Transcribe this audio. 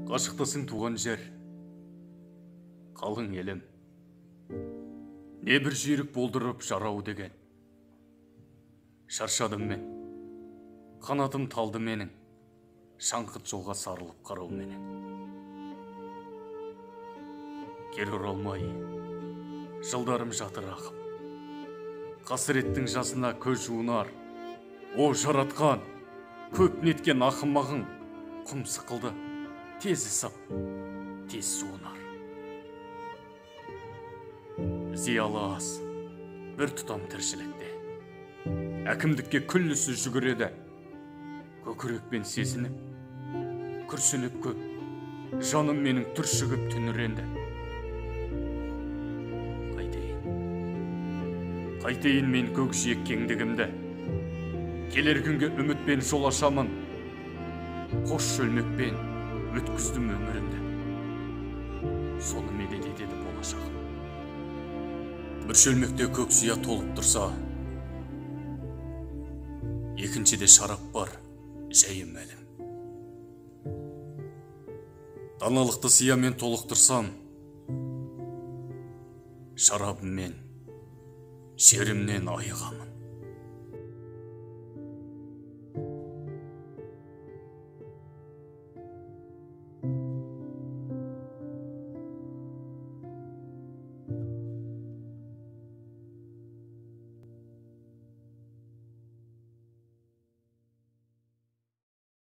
Қашықтасың туған жер, қалың елім. Не бір жүйрік болдырып жарау деген. Шаршадым мен, қанатым талды менің, шаңқыт жолға сарылып қарауменен. Кері оралмай, жылдарым жатыр ағып. Қасіреттің жасына көз жуынар. О, жаратқан, көп неткен ақымағың, құм сықылды, тез ысып, тез суынар. Зиялы аз, бір тұтам тіршілікте. Әкімдікке күллісі жүгіреді. Көкірекпен сезініп, күрсініп көп, жаным менің түршігіп түніренді. Қайтейін, қайтейін мен көкжиек кеңдігімді. Келер күнге үмітпен жол ашамын. Қош шөлмекпен өткіздім өмірімді. Соны медет етеді болашағым. Бір шөлмекте көк сия толып тұрса, екіншіде шарап бар, жайы мәлім. Даналықты сиямен толықтырсам, шарабыммен, жерімнен айығамын.